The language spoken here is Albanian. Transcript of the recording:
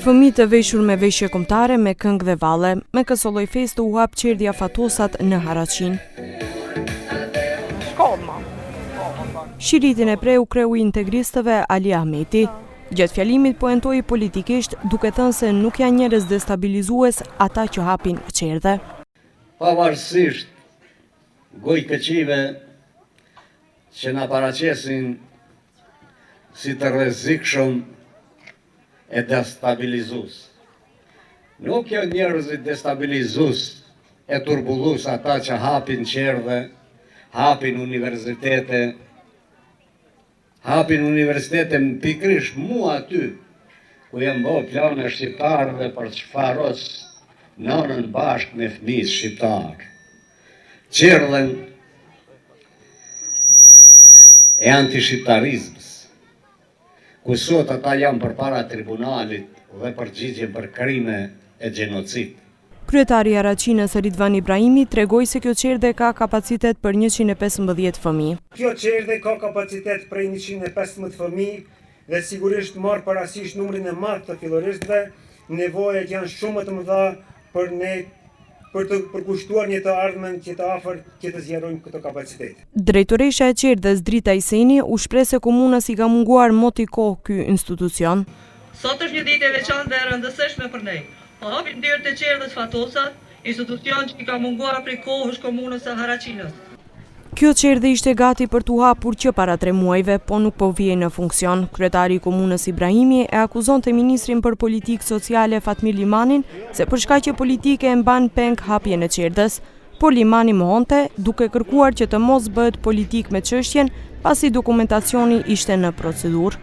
Fëmijë të veshur me veshje kombëtare me këngë dhe valle, me këso lloj feste u hap çerdhja Fatosat në Haraçinë. Shiritin e preu kreu i integristëve Ali Ahmeti. Gjatë fjalimit poentoi politikisht, duke thënë se nuk janë njerëz destabilizues ata që hapin çerdhe. Pavarësisht gojëkëqijve që na paraqesin si të rrezikshëm e destabilizues. Nuk janë njerëzit destabilizues e turbullues ata që hapin çerdhe, hapin universitete, hapin universitete pikërisht mu aty ku janë bo plane shqiptarëve për të shfaros nanën bashkë me fëmijët shqiptarë. Çerdhen e antishqiptarizmës, ku sot ata janë përpara tribunalit dhe përgjigjen për krime e gjenocid. Kryetari i Haraçinës, Ridvan Ibrahimi, tregoi se kjo çerdhe ka kapacitet për 115 fëmijë. Kjo çerdhe ka kapacitet prej 115 fëmijë dhe sigurisht marrë parasysh numrin e madh të filloristëve, nevojat janë shumë më të mëdha për ne për të përkushtuar një të ardhmen që të afërt që të zgjerojmë këto kapacitete. Drejtoresha e çerdhes, Drita Iseni, u shpreh se komunës i ka munguar moti kohë ky institucion. Sot është një ditë e veçantë dhe e rëndësishme për ne. Po hapim dyert e çerdhes Fatosat, institucion që i ka munguar prej kohësh komunës së Haraçinës. Kjo çerdhe ishte gati për t'u hapur që para tre muajve, po nuk po vihej në funksion. Kryetari i komunës Ibrahimi e akuzonte ministrin për Politikë Sociale Fatmir Limanin se për shkaqe politike e mban peng hapjen e çerdhes. Por Limani mohonte, duke kërkuar që të mos bëhet politikë me çështjen, pasi dokumentacioni ishte në procedurë.